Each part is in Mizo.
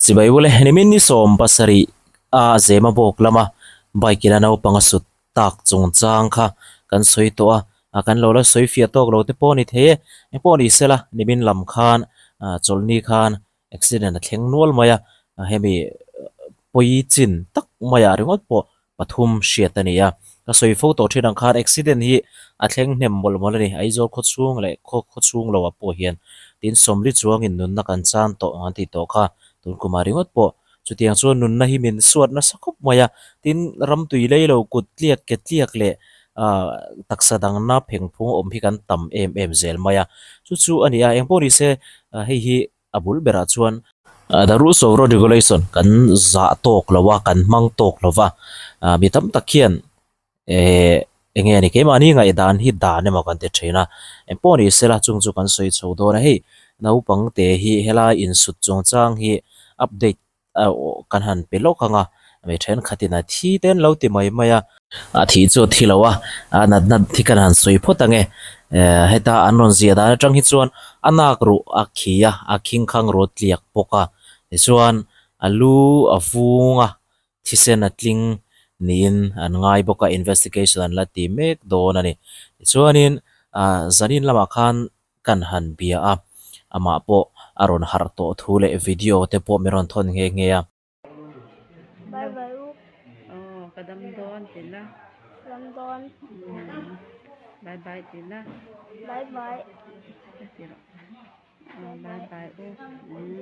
Chibai ule, nimin ni 70 a zema bawk lama bike in a naupang a sut tak chungchang kha kan sawi tawh a, a kan lo la sawi fiah tawk lo te pawh a ni thei e, engpawh ni sela nimin lam khan chawlhni khan accident a thleng nual mai a, hemi pawi chin tak maiah ringawt pawh pathum hriat a ni a, ka sawi fo tawh thin ang khan accident hi a thleng hnem mawlh mawlh a ni, Aizawl khaw chhung leh khaw khaw chhung loah pawh hian tin sawmli chuangin nunna kan chan tawh ang an tih tawh kha tun kumah ringawt pawh chutiang chuan nunna hi min suat nasa khawp mai a, tin ramtui lei lo kut tliak ke tliak leh ah taksa dangna phengphung awm hi kan tam em em zel mai a, chu chu a ni a engpawh ni se hei hi A bul berah chuan the rules of road regulation kan zah tawk lo a, kan hmang tawk lo va, mi tam tak hian eh eng nge ni keimahni ngaihdan hi dan emaw kan ti thin a, engpawh ni sela chung chu kan sawi chho dawn a, hei naupang te hi helai insut chungchang hi update kan han pe lawk ang a, mi thenkhatin a thi te an lo ti mai mai a, a thih chu a thi lo a, a natna thi kan han sawi phawt ang e, heta an rawn ziah dan atang hi chuan a nak ruh a khi a, a khing khang ruh a tliak bawk a, tichuan a lu a vung a, thisen a tling niin an ngai bawk a, investigation an la ti mek dawn a ni, tichuanin zanin lamah khan kan han bia a, amah pawh a rawn harh tawh thu leh video te pawh min rawn thawn nghe nghe a. Bye bye u. Aw ka dam dawn ti la. Dam dawn. Bye bye ti la. Bye bye. Ka ti rawh. Aw bye bye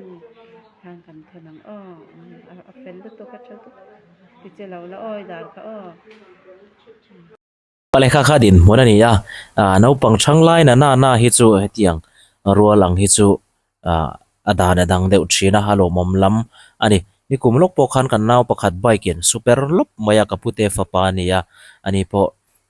u. Khan kan thawn ang aw. A fel lutuk a tha lutuk. Ti che lo la aw i dar kha aw. Lehkha kha dinhmun a ni a, ah naupang chhang lai na na na hi chu hetiang rual ang hi chu ah a dan a dang deuh thin a, a lawmawm lam a ni. Nikum lawk pawh khan kan nau pakhat bike in super lawp mai a, ka pute fapa a ni a, ani pawh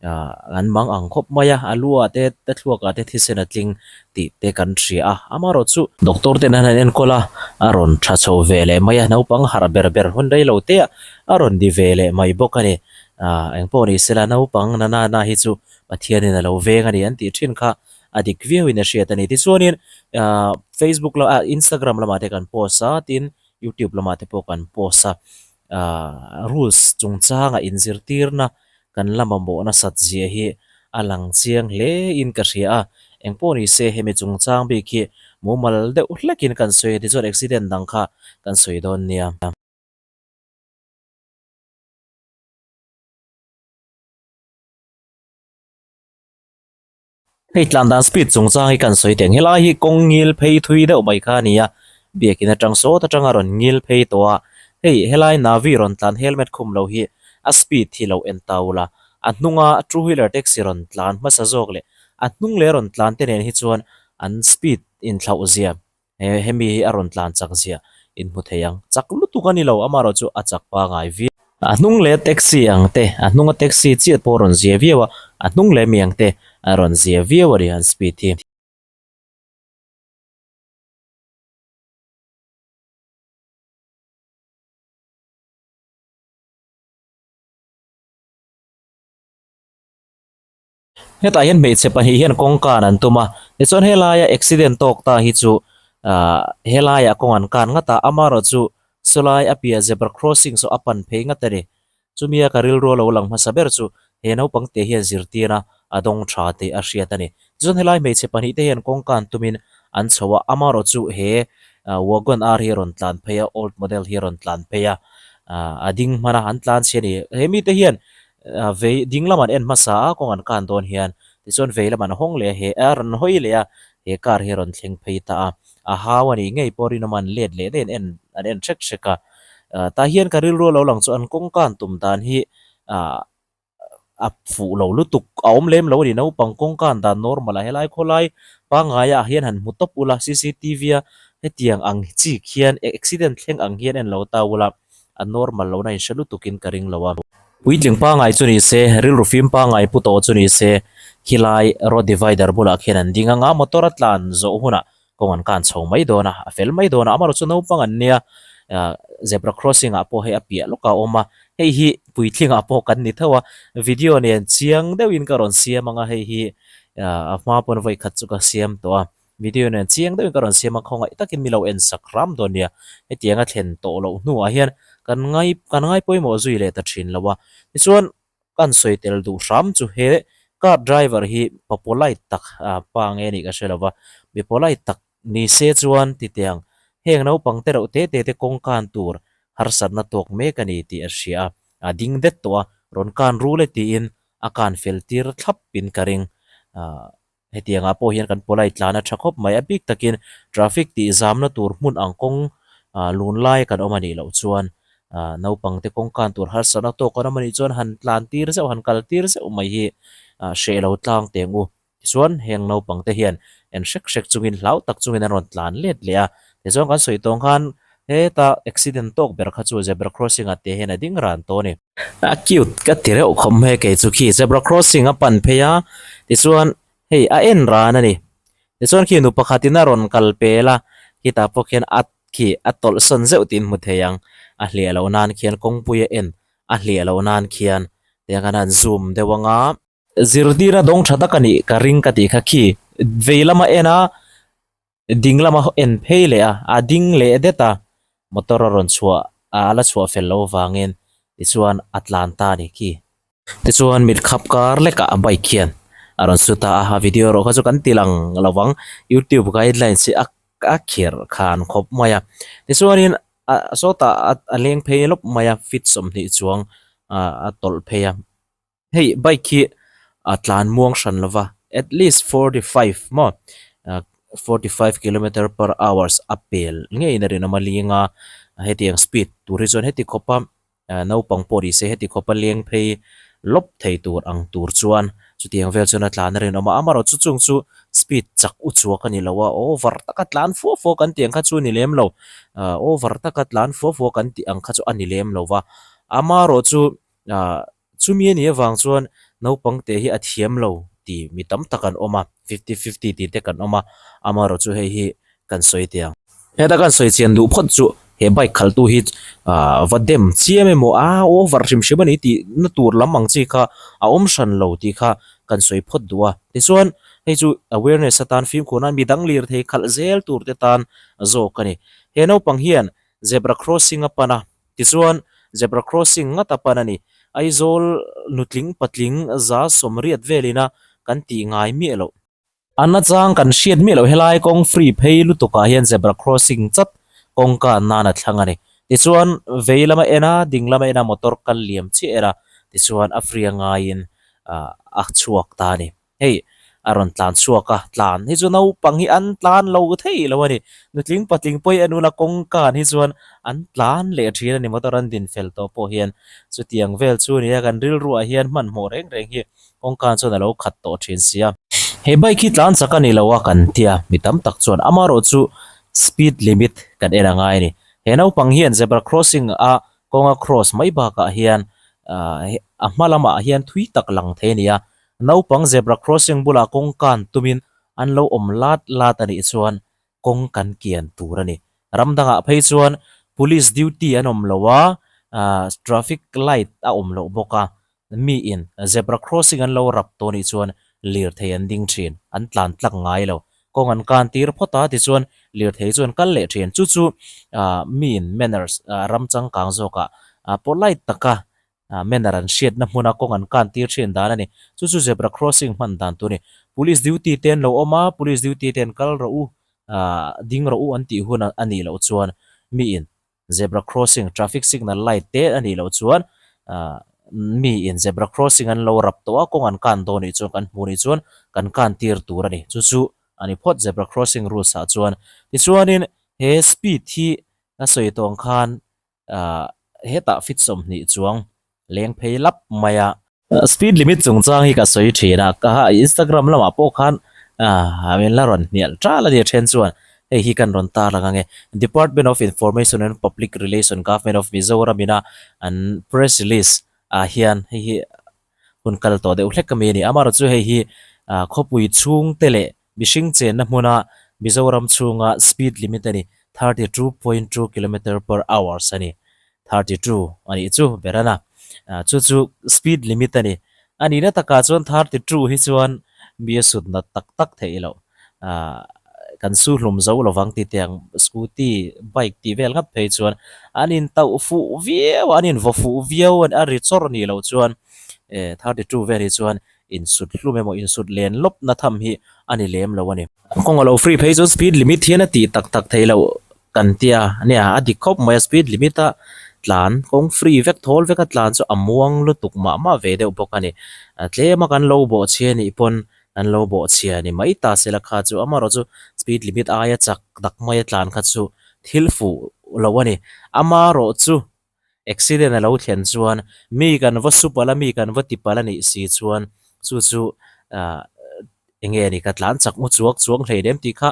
ah an mang ang khawp mai a, a lu ah te te thluak ah te thisen a tling tih te kan hria a, amaherawh chu doctor ten an han enkawl a, a rawn tha chho ve leh mai a, naupang harh ber ber hun rei lo te ah a rawn di ve leh mai bawk a ni. Ah engpawh ni sela naupang na na na hi chu Pathianin a lo veng a ni an tih thin kha a dik viauin a hriat a ni. Tichuanin ah Facebook lamah ah Instagram lamah te kan post a tin YouTube lamah te pawh kan post a ah rules chungchanga inzirtirna kan la mamawh nasat zia hi a lang chiang hle in ka hria a. Engpawh ni se hemi chungchang bik hi mumal deuh hlekin kan sawi a tichuan accident dang kha kan sawi dawn nia. Hei tlan dan speed chungchang hi kan sawi teh ang helai hi kawng ngil phei thui deuh mai kha a ni a biakin atang sawt atanga rawn ngil phei tawh a hei helai navi rawn tlan helmet khum lo hi a speed hi lo en ta ula a hnunga two wheeler taxi rawn tlan hmasa zawk leh a hnung leh rawn tlan te nen hi chuan an speed inthlauh zia He hemi hi a rawn tlan chak zia in hmu thei ang. Chak lutuk a ni lo, amaherawh chu a chak pangai viau. A hnung leh taxi ang te, a hnunga taxi chiat pawh a rawn zia viau a, a hnung leh mi ang te a rawn zia viau a ni an speed hi. Hetah hian hmeichhe pahnih hian kawngkan an tum a, tichuan helaia accident tawk ta hi chu ahh helaiah kawng an kan ngat a, amaherawh chu sawlai a piah zebra crossing saw a pan phei ngat a ni. Chumi a ka rilru a lo lang hmasa ber chu he naupang te hian zirtir a, a dawng tha tih a hriat a ni. Tichuan helai hmeichhe pahnih te hian kawngkan tumin an chho a, amaherawh chu he wagon R hi a rawn tlan phei a, old model hi a rawn tlan phei a, ahh a ding hman a, an tlan chhe a ni. He mite hian Ah vei ding lam an en hmasa a kawng an kan dawn hian tichuan vei lam an hawng leh a he a rawn hawi leh a he car hi a rawn thleng phei ta a a hau a nih ngei pawh rinawm an let leh daih an en an en hrek hrek a ah tah hian ka rilru a lo lang chu an kawng kan tum dan hi ah a fuh lo lutuk a awm lem lo a ni naupang kawng kan dan normal ah helai khawlai pangngai ah hian han hmu tawp ula cctv a hetiang ang chi khian accident thleng ang hian en lo ta ula a normal lohna in hre lutuk in ka ring lo a. Puitling pangai chu ni se, rilru fim pangai pu tawh chu ni se, khilai road divider bulah khian an ding anga motor a tlan zawh hunah kawng an kan chho mai dawn a, a fel mai dawn a, amaherawhchu chu naupang an nia, zebra crossing ah pawh hei a piah lawk a awm a, hei hi puitling ah pawh kan ni tho a, video nen chiang deuhin ka rawn siam anga hei hi a hma pawn vawi khat chu ka siam tawh a. Video nen chiang deuhin ka rawn siam a, khawngaih takin mi lo en sak hram dawn nia. Hetiang a thlen tawh loh hnuah hian kan ngai kan ngai pawimawh zui leh ta thin lo a. Tichuan kan sawi tel duh hram chu he car driver hi pa polite tak pa nge anih ka hre lo va, mi polite tak ni se chuan titiang heng naupang te reuh te te te kawng kan tur harsatna tawk mek a ni tih a hria a, a ding det tawh a, rawn kan rul e tiin a kan fel tir thlap in ka ring. Hetiang ah pawh hian kan polite tlan a tha khawp mai, a bik takin traffic tih zamna tur hmun ang kawng lun lai kan awm a nih loh chuan naupang te kawng kan tur harsatna tawk an awm a nih chuan han tlan tir zeuh han kal tir zeuh mai hi hreh lo tlang teng u. Tichuan heng naupang te hian en hrek hrek chungin hlau tak chungin an rawn tlan let leh a, tichuan kan sawi tawng khan heta accident tawk ber kha chu zebra crossing ah te hian a ding ran tawh a ni. A cute ka ti reuh khawp mai kei chu khi zebra crossing a pan phei a tichuan hei a en ran a ni tichuan khi nu pakhat in a rawn kal pel a khitah pawh khian a khi a tawlh sawn zeuh tih in hmu thei ang a hliah loh nan khian kawngpui a en a hliah loh nan khian tiang khan a han zoom deuh anga. Zirtir a dawng tha tak a nih ka ring ka tih kha khi vei lama en a ding lama en phei leh a a ding leh det a motor a rawn chhuah a la chhuah fel loh avangin tichuan a tlan ta a ni khi. Tichuan mit khap kar lekah a bike hian a rawn su ta a a video erawh kha chu kan ti lang lo vang youtube guidelines hi a a kher khan khawp mai a tichuanin a sawtah a leng phei lawp mai a feet 20 chuang a tawlh phei a. Hei bike hi a tlan muang hran lo va at least 45 maw 45 kilometer per hours a pel ngeiin a rinawm a ling a hetiang speed tur hi chuan heti khawpa naupang pawh ni se heti khawpa leng phei lawp thei tur ang tur chuan chutiang vel chuan a tlan a rinawm a amaherawhchu chung chu speed chak u chuak a ni lo a over taka tlan fua fua kan tih ang kha chu a ni lem lo over taka tlan fua fua kan tih ang kha chu a ni lem lo va amaherawhchu ah chumi a nih avang chuan naupang te hi a thiam lo tih mi tam tak an awm a fifty fifty tih te kan awm a amaherawh chu hei hi kan sawi teh ang. Heta kan sawi chian duh phawt chu he bike khalh tu hi ah va dem chiam emaw a over hrim hrim a ni tih na tur lam ang chi kha a awm hran lo tih kha kan sawi phawt duh a tichuan hei chu awareness atan fimkhur nan midang lirthei khalh zel tur te tan zawk a ni. He naupang hian zebra crossing a pan a. Tichuan, zebra crossing ngat a pan a ni. Aizawl nutling patling 180 velina kan tih ngai miah loh. A nachang kan hriat miah loh helai kawng free phei lutukah hian zebra crossing chat kawngka nan a thlang a ni. Tichuan, vei lama en a, ding lama en a motor kal liam chiah en a, tichuan a free a ngaiin a chhuak ta a ni. Hei a rawn tlan chhuak a, tlan hi chu naupang hi an tlan lo thei lo a ni. Nutling patling pawh hi a nula kawngkan hi chuan an tlan leh thin a ni motor an din fel tawh pawh hian chutiang vel chu a ni a, kan rilruah hian hmanhmawh reng reng hi kawngkan chuan a lo khat tawh thin si a. He bike hi tlan chak a ni lo a kan ti a, mi tam tak chuan amaherawhchu speed limit kan en a ngai a ni. He naupang hian zebra crossing a kawnga cross mai bakah hian a hma lamah hian thui tak lang thei a ni a, Naupang zebra crossing bulah kawng kan tumin an lo awm lat lat a nih chuan kawng kan kian tur a ni. Ram dangah phei chuan police duty an awm lo a, traffic light a awm loh bawk a, miin zebra crossing an lo rap tawh nih chuan lirthei an ding thin, an tlan tlak ngai lo. Kawng an kan tir phawt a tichuan lirthei chu an kal leh thin. Chu chu miin manners ram changkang zawkah polite taka Manner an hriatna hmuna kawng an kan tir thin dan a ni. Chu chu zebra crossing hman dan tur a ni. Police duty te an lo awm a, police duty te an kal rawh u, ding rawh u an tih hun a nih loh chuan miin zebra crossing traffic signal light te a nih loh chuan miin zebra crossing an lo rap tawh a, kawng an kan dawn nih chuan kan hmuh nih chuan kan kan tir tur a ni. Chu chu a ni phawt zebra crossing rules ah chuan. Tichuanin he speed hi a sawi tawh ang khan Ahh hetah feet 20 chuang leng phei lap mai a. Speed limit chungchang hi ka sawi thin a, ka Instagram lamah pawh khan ahh min la rawn hnial tal a ni a then chuan hei hi kan rawn tar lang ange. Department of Information and Public Relation Government of Mizoram ina an press release ah hian hei hi hun kal tawh deuh hlek ami a ni. Amaherawhchu chu hei hi khawpui chhungte leh Mihring chenna hmuna Mizoram chhunga speed limit a ni, 32.2 kilometer per hours a ni, 32 a nih chu ber a na. Chu chu speed limit a ni. A nihna takah chuan 32 hi chuan mi a sut nat tak tak theih loh. kan su hlum zo lovang ti tiang scooty bike tih vel nghat phei chuan an in tauh fuh viau a an in vaw fuh viau a ri chawrh nih loh chuan eh 32 vel hi chuan insut hlum emaw insut len lawp na tham hi a ni lem lo a ni. Kawng a lo free phei chuan speed limit hian a tih tak tak theih loh kan tia nia a dik khawp mai a speed limit a tlan kawng free vek thawl vek a tlan chu a muang lutuk mah mah ve deuh bawk a ni. Tlem a kan lo bawhchhia nih pawn kan lo bawhchhia ni mai ta se la kha chu amaherawh chu speed limit aia chak tak mai a tlan kha chu thil fuh loh a ni. Amaherawh chu Accident a lo thlen chuan mi kan va su palh a, mi kan va ti palh a nih si chuan chu chu ah eng nge ni ka tlan chak mu chuak chuang hlei lem tih kha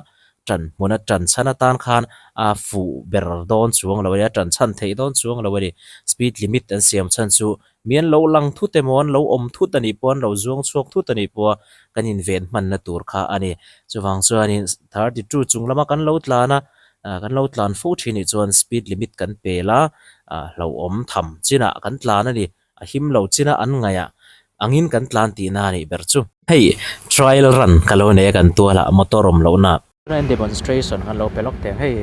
tan hmun a tan chhan atan khan a fuh ber dawn chuang lo a ni a, tan chhan theih dawn chuang lo a ni. Speed limit an siam chhan chu mi an lo lang thut emaw an lo awm thut a nih pawh an lo zuang chhuak thut a nih pawh a kan inven hmanna tur kha a ni. Chuvang chuanin 32 chung lama kan lo tlan a. Ah kan lo tlan fo thin nih chuan speed limit kan pel a, ah hlauhawm tham chinah kan tlan a ni, a him lo china an ngaih ah angin kan tlan tihna a nih ber chu. Hei trial run ka lo nei a kan tual ah motor awm loh na. Tunah hian demonstration kan lo pe lawk teh ang, hei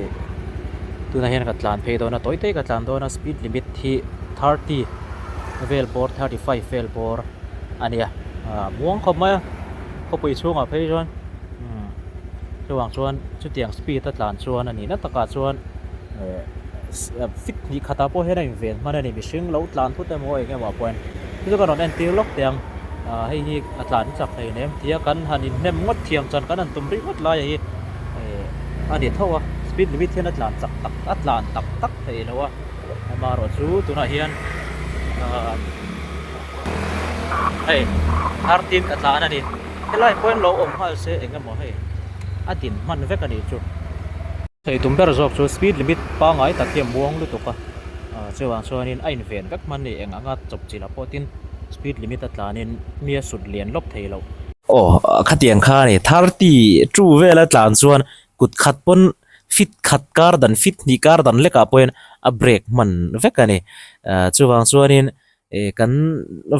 tunah hian ka tlan phei dawn a tawi tawi ka tlan dawn a speed limit hi 30 vel bawr 35 vel bawr a nia, ah muang khawp mai a khawpui chhungah phei chuan umm. Chuvang chuan chutiang speed a tlan chuan a nihna takah chuan eh fit hnih khatah pawh hian a inven hman a ni mihring lo tlan thut emaw eng emaw ah pawh hian chu chu ka rawn entir lawk teh ang ah hei hi a tlan chak hlei nem tia kan han inhnem ngawt thiam chuan kan han tum rih ngawt lai a hi eh a ni tho a speed limit hian a tlan chak tak a tlan tak tak theih loh a amaherawhchu tunah hian ah hei 13 a tlan a ni. Helai pawhin lo awm nghal se eng emaw hei a din hman vek a nih chu. Thei tum ber zawk chu speed limit pangngai tak hi a muang lutuk a, chuvang chuanin a inven vek hman a ni eng anga chawp chilh ah pawh tin speed limit a tlanin mi a sut lian lawp thei loh. Aw khatiang kha a ni 32 vel a tlan chuan kut khat pawn fit khat kar dan fit hnih kar dan lekah pawhin a brake hman vek a ni, chuvang chuanin Eh kan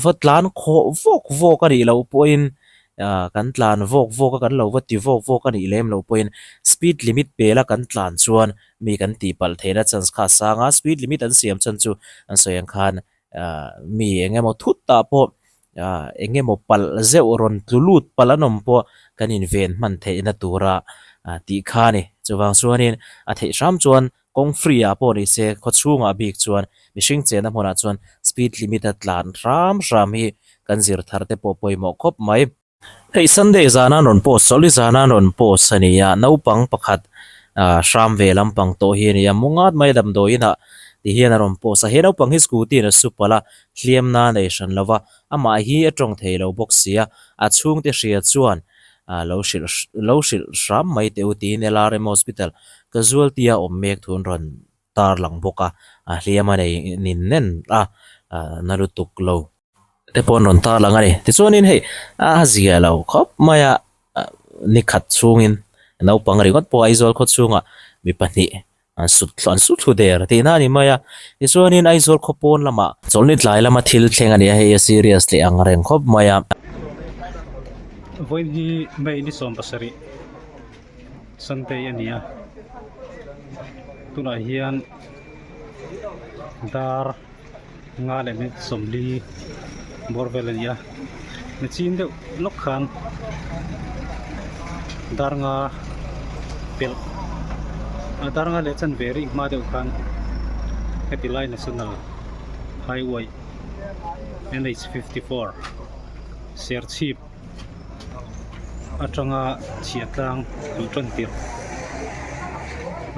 va tlan khawh vawk vawk a nih loh pawhin ah kan tlan vawk vawk a kan lo va ti vawk vawk a nih lem loh pawhin speed limit pela kan tlan chuan mi kan tih palh theihna chance kha a sang a, speed limit an siam chhan chu an sawi ang khan ah mi eng emaw thut ah pawh ah eng emaw palh zeuh rawn tlu lut palh an awm pawh kan inven hman theihna tura ah tih kha a ni. Chuvang chuanin a theih hram chuan Kawng free ah pawh ni se khaw chhungah bik chuan mihring chenna hmunah chuan speed limit a tlan hram hram hi kan zir thar te pawh pawimawh khawp mai. Hei Sunday zana an rawn post chawlh hi zana an rawn post a ni a, naupang pakhat ah hram ve lampang tawh hi a ni a, mu ngat mai damdawiin ah ti hian a rawn post a, he naupang hi scooty in a su palh a, hliam na a nei hran lo va, amah hi a tawng thei lo bawk si a, a chhungte hria chuan ah lo hrilh lo hrilh hram mai teh u tiin LRM Hospital casualty a awm mek thu an rawn tar lang bawk a, a hliam a nei nin nen a, ah na lutuk lo te pawh an rawn tar lang a ni. Tichuanin hei a zia lo khawp mai a, ni khat chhungin naupang ringawt pawh Aizawl khaw chhungah mi pahnih An sut an su thlu der tihna a ni mai a, tichuanin Aizawl khaw pawn lamah chawlhni tlai lama thil thleng a ni a, hei a serious leh ang reng khawp mai a. Vawiin hi May ni 17 Sunday a ni a, tunah hian dar nga leh minute 40 bawr vel a ni a, machine deuh lawk khan dar nga pelh a dar nga leh chanve rih hma deuh khan heti lai national highway NH 54 Serchhip atanga chhiahtlang luh tan tirh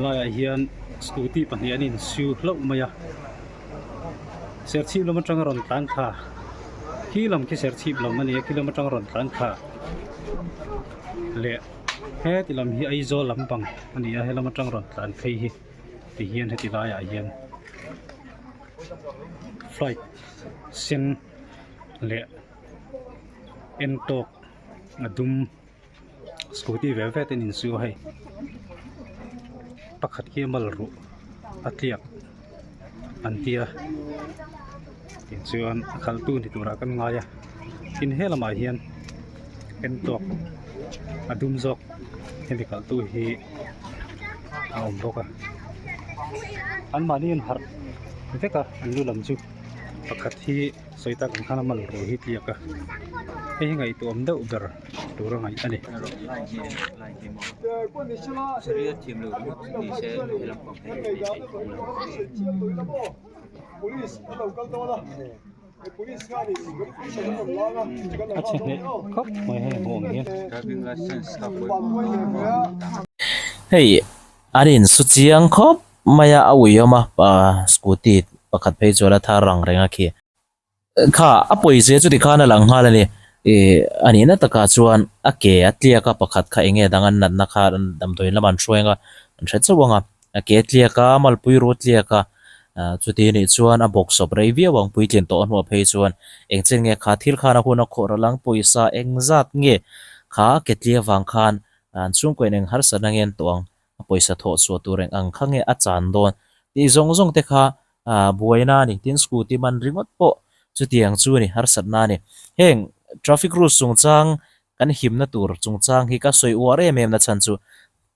laiah hian scooty pahnih an insiu hlauh mai a. Serchhip lam atanga rawn tlan thla khi lam khi serchhip lam a ni a khi lam atanga rawn tlan thla leh heti lam hi Aizawl lampang a ni a helam atang rawn tlan phei hi ti hian heti laiah hian flight sen leh en tawk a dum. Scooty ve ve te an insu a hei pakhat khi a mal ruh a tliak an tia tichuan a khalh tu ni turah kan ngai a tin he lamah hian en tawk a dum zawk. Hemi kalh tu hi a awm bawk a an mahni an harh vek a an lu lam chu pakhat hi sawi tak ang khan a mal ruh hi tliak a hei hi ngaihtuah awm deuh ber tur a ngaih a ni. A chhe hneh khawp mai hei hmuh ang hian. Hei an insu chiang khawp mai a a ui awm a scooty pakhat phei chuan a thar ang reng a khi. Kha a pawizia chu tikhan a lang nghal a ni. Ih a nihna takah chuan a ke a tliak a pakhat kha eng nge dang an natna kha damdawiin lamah an hruai ang a an hre chauh ang a. A ke tliak a malpui ru tliak a ah chuti anih chuan a bawk sawp rei viau ang puitlin tawh hnuah phei chuan eng chen nge kha thil khan a hun a khawh ral ang pawisa eng zat nge kha ke tliak vang khan an chhungkaw in eng harsatna nge an tawh ang a pawisa thawh chhuah tur eng ang kha nge a chan dawn tih zawng zawng te kha ah buaina a ni tin scooty man ringawt pawh chutiang chu a ni harsatna a ni heng traffic rules chungchang kan himna tur chungchang hi ka sawi uar em em na chhan chu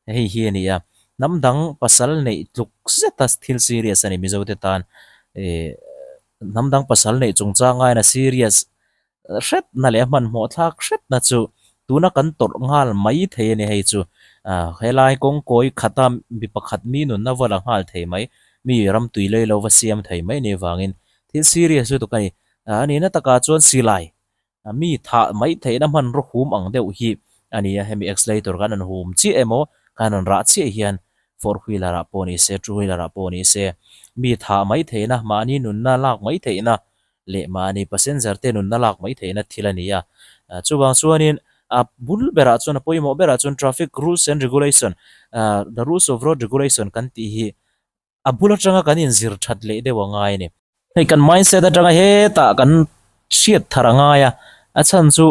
Hei hi a ni a, hnam dang pasal neih tluk zeta thil serious a ni Mizo te tan. Ih hnam dang pasal neih chungchang aiin a serious hretna leh a hmanhmawh thlak hretna chu tuna kan tawrh nghal mai thei a ni hei chu. Ah helai kawngkawi khata mi pakhat mi nunna va la nghal thei mai, mi ram tui lei lo va siam thei mai ni vangin thil serious lutuk a ni. Ah a nihna takah chuan silai Mi thah mai theihna hmanraw hum ang deuh hi a ni a, hemi accelerator khan an hum chiah emaw khan an rah chiah hian four wheeler ah pawh ni se, two wheeler ah pawh ni se mi thah mai theihna, mahni nunna lak mai theihna leh mahni passenger te nunna lak mai theihna thil a ni a. Chuvang chuanin a bul berah chuan a pawimawh berah chuan traffic rules and regulation, the rules of road regulation kan tih hi A bul atanga kan inzir that leh deuh a ngai a ni. Hei kan mindset atanga hetah kan hriat thar a ngai a, a chhan chu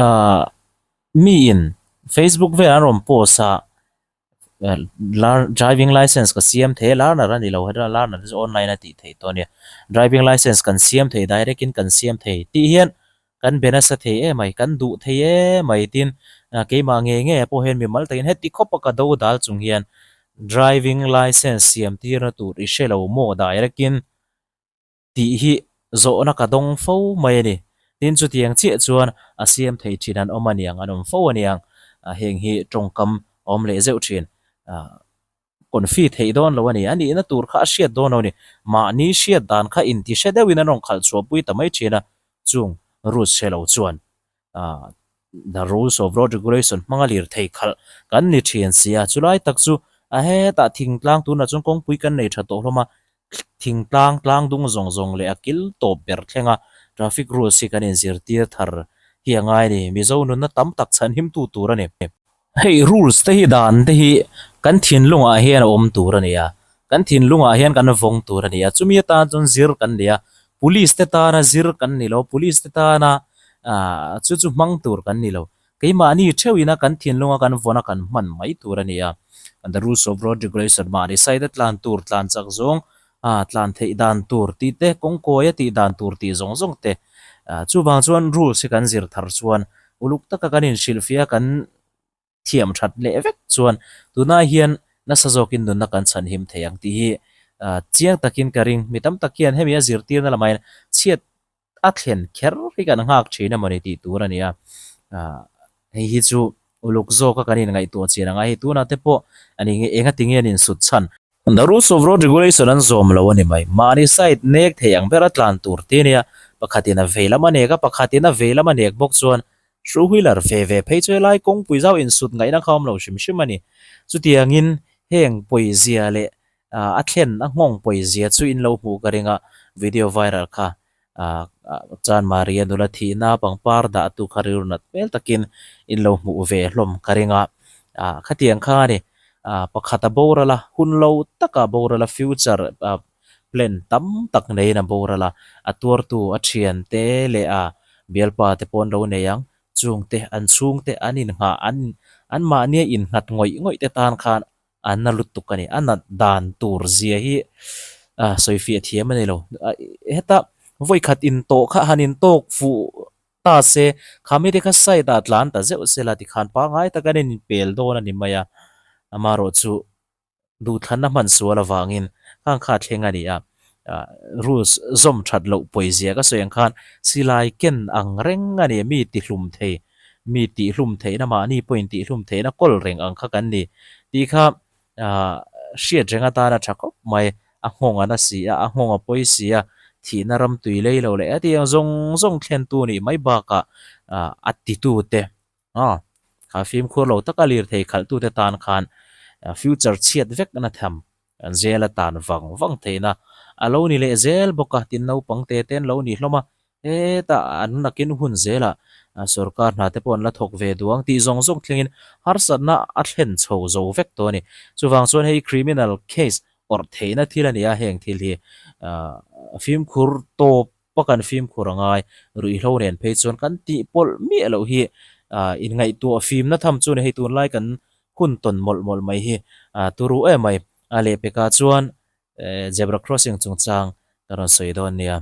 ahh miin Facebook velah an rawn post a, driving licence ka siam thei a, learner a ni lo heta learner te chu online a tih theih tawh a nia, driving licence kan siam thei direct in kan siam thei tih hian kan be nasa thei em mai, kan duh thei em mai tin keimah ngei ngei ah pawh hian mimal takin heti khawp a ka do dal chung hian driving licence siam tirna tur i hre lo maw direct in tih hi zawhna ka dawng fo mai a ni. Tin chutiang chiah chuan a siam thei thin an awm aniang an awm fo aniang heng hi tawngkam a awm leh zeuh thin. Confi theih dawn lo a ni. A nihna tur kha a hriat dawn lo a ni. Mahni hriat dan kha inti hre deuhin an rawn khalh chhuahpui ta mai thin a, chung rules hre lo chuan the rules of road regulation hmanga lirthei khalh kan ni thin si a. Chulai tak chu a hetah thingtlang tunah chuan kawngpui kan nei tha tawh hlawm a, thingtlang tlang dung zawng zawng leh a kil tawp ber thleng a traffic rules hi kan inzirtir thar hi a ngai a ni. Mizo nunna tam tak chhanhimtu tur a ni. Hei rules te hi dan te hi kan thinlungah hian a awm tur a ni a, kan thinlungah hian kan vawng tur a ni a, chumi atan chuan zir kan ni a, police te tana zir kan ni lo, police te tana ah chu chu hmang tur kan ni lo, keimahni theuhina kan thinlunga kan vawn a kan hman mai tur a ni a, the rules of road regulation mahni side a tlan tur tlan chak zawng ah tlan theih dan tur tih te kawngkawi a tih dan tur tih zawng zawng te ah chuvang chuan rules hi kan zir thar chuan uluk taka kan inhrilhfiah kan thiam that leh vek chuan tunah hian nasa zawkin nunna kan chhanhim thei ang tih hi ah chiang takin ka ring mi tam tak hian hemi a zirtirna lamah hian chhiat a thlen kher hi kan nghak thin emaw ni tih tur a ni a ah hei hi chu uluk zawka kan inngaihtuah chian ang a hei tunah te pawh a ni nge engati nge an insut chhan. The rules of road regulation an zawm lo a ni mai. Mahni side nek thei ang bera tlan tur te nia, pakhatin a vei lam a nek a, pakhatin a vei lam a nek bawk chuan two wheeler ve ve phei chu helai kawngpui zau insut ngaihna kha awm lo hrim hrim a ni. Chutiangin heng pawizia leh a thlen a nghawng pawizia chu in lo hmuh ka ring a, video viral kha Chanmari a nula thihna pangpar dah tu kha rilru nat hmel takin in lo hmuh ve hlawm ka ring a, khatiang kha a ni, pakhat a boral a, hun lo taka boral a future plan tam tak neiin a boral a, a tuartu a thiante leh a bialpa te pawh an lo nei ang, chungte an chhungte an inngah an anmahnia innghat ngawih ngawih te tan khan A na lutuk a ni. A nat dan tur zia hi sawi fiah thiam a ni lo. Heta vawikhat intawh kha han intawk fuh ta se, kha mite kha side ah tlan ta zeuh sela tikhan pangngai tak an inpel dawn a ni mai a, amaherawhchu duhthlanna hman sual avangin khang kha thleng a ni a, rules zawm that loh pawizia ka sawi ang khan silai ken ang reng a ni, mi tihlum thei, mi tihlum theihna mahni pawhin tihlum theihna kawl reng ang kha kan ni tih kha hriat reng atana tha khawp mai, a nghawng a na si a, a nghawng a pawi si a, thihna ram tui lei lo leh hetiang zawng zawng thlentu nih mai bakah a titute Aw, kha fimkhur lo taka lirthei khalhtute tan khan future chhiat vek na tham an zel a tan vang vang theihna a lo ni leh zel bawk a, tin naupang te te an lo ni hlawm a, hetah an nakin hun zelah sorkar hna te pawh an la thawk ve duh ang tih zawng zawng thlengin harsatna a thlen chho zo vek tawh a ni. Chuvang chuan hei criminal case awrh theihna thil a ni a, heng thil hi fimkhur tawp Pa kan fimkhur a ngai, ruihhlo nen phei chuan kan tih pawlh miah loh hi inngaihtuah fimna tham chu ni hei tunlai kan hun tawn mawlh mawlh mai hi turu em mai. A lehpekah chuan zebra crossing chungchang ka rawn sawi dawn nia.